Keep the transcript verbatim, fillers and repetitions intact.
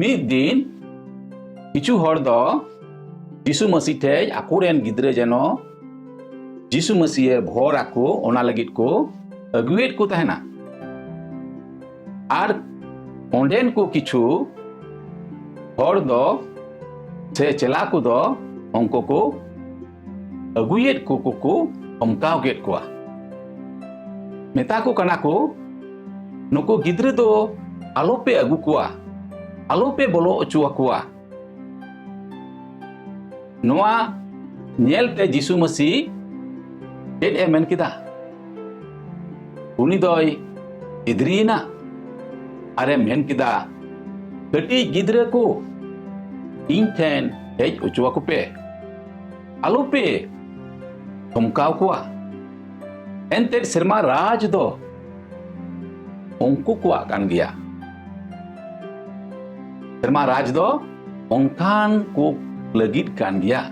ᱢᱤᱫ ᱫᱤᱱ ᱠᱤᱪᱷᱩ ᱦᱚᱲ ᱫᱚ ᱡᱤᱥᱩ ᱢᱟᱹᱥᱤ ᱴᱷᱮᱡ ᱟᱠᱚᱨᱮᱱ ᱜᱤᱫᱽᱨᱟᱹ ᱡᱮᱱᱚ ᱡᱤᱥᱩ ᱢᱟᱹᱥᱤᱭᱮ ᱵᱷᱚᱨ ᱟᱠᱚ, ᱚᱱᱟ ᱞᱟᱹᱜᱤᱫ ᱠᱚ ᱟᱹᱜᱩᱭᱮᱫ ᱠᱚ ᱛᱟᱦᱮᱱᱟ᱾ ᱟᱨ ᱚᱸᱰᱮᱱ ᱠᱚ ᱠᱤᱪᱷᱩ ᱦᱚᱲ ᱫᱚ ᱥᱮ ᱪᱮᱞᱟ ᱠᱚᱫᱚ ᱩᱱᱠᱩ ᱠᱚ ᱟᱹᱜᱩᱭᱮᱫ ᱠᱚ ᱠᱚ ᱠᱚ ᱫᱷᱚᱢᱠᱟᱣ ᱠᱮᱫ ᱠᱚᱣᱟ᱾ ᱢᱮᱛᱟ ᱠᱚ ᱠᱟᱱᱟ ᱠᱚ, "ᱱᱩᱠᱩ ᱜᱤᱫᱽᱨᱟᱹ ᱫᱚ ᱟᱞᱚᱯᱮ ᱟᱹᱜᱩ ᱠᱚᱣᱟ, ᱟᱞᱚᱯᱮ ᱵᱚᱞᱚ ᱦᱚᱪᱚ ᱟᱠᱚᱣᱟ᱾" ᱱᱚᱣᱟ ᱧᱮᱞᱛᱮ ᱡᱤᱥᱩ ᱢᱟᱹᱥᱤ ᱪᱮᱫ ᱮ ᱢᱮᱱ ᱠᱮᱫᱟ? ᱩᱱᱤ ᱫᱚᱭ ᱮᱫᱽᱨᱤᱭᱮᱱᱟ ᱟᱨᱮ ᱢᱮᱱ ᱠᱮᱫᱟ, "ᱠᱟᱹᱴᱤᱡ ᱜᱤᱫᱽᱨᱟᱹ ᱠᱚ, ᱤᱧ ᱴᱷᱮᱱ ᱦᱮᱡ ᱦᱚᱪᱚ ᱟᱠᱚ ᱯᱮ, ᱟᱞᱚᱯᱮ ᱫᱷᱚᱢᱠᱟᱣ ᱠᱚᱣᱟ᱾ ᱮᱱᱛᱮᱫ ᱥᱮᱨᱢᱟ ᱨᱟᱡᱽ ᱫᱚ ᱩᱱᱠᱩ ᱠᱚᱣᱟᱜ ᱠᱟᱱ ᱜᱮᱭᱟ᱾ ᱥᱮᱨᱢᱟ ᱨᱟᱡᱽ ᱫᱚ ᱚᱱᱠᱟᱱ ᱠᱚ ᱞᱟᱹᱜᱤᱫ ᱠᱟᱱ ᱜᱮᱭᱟ,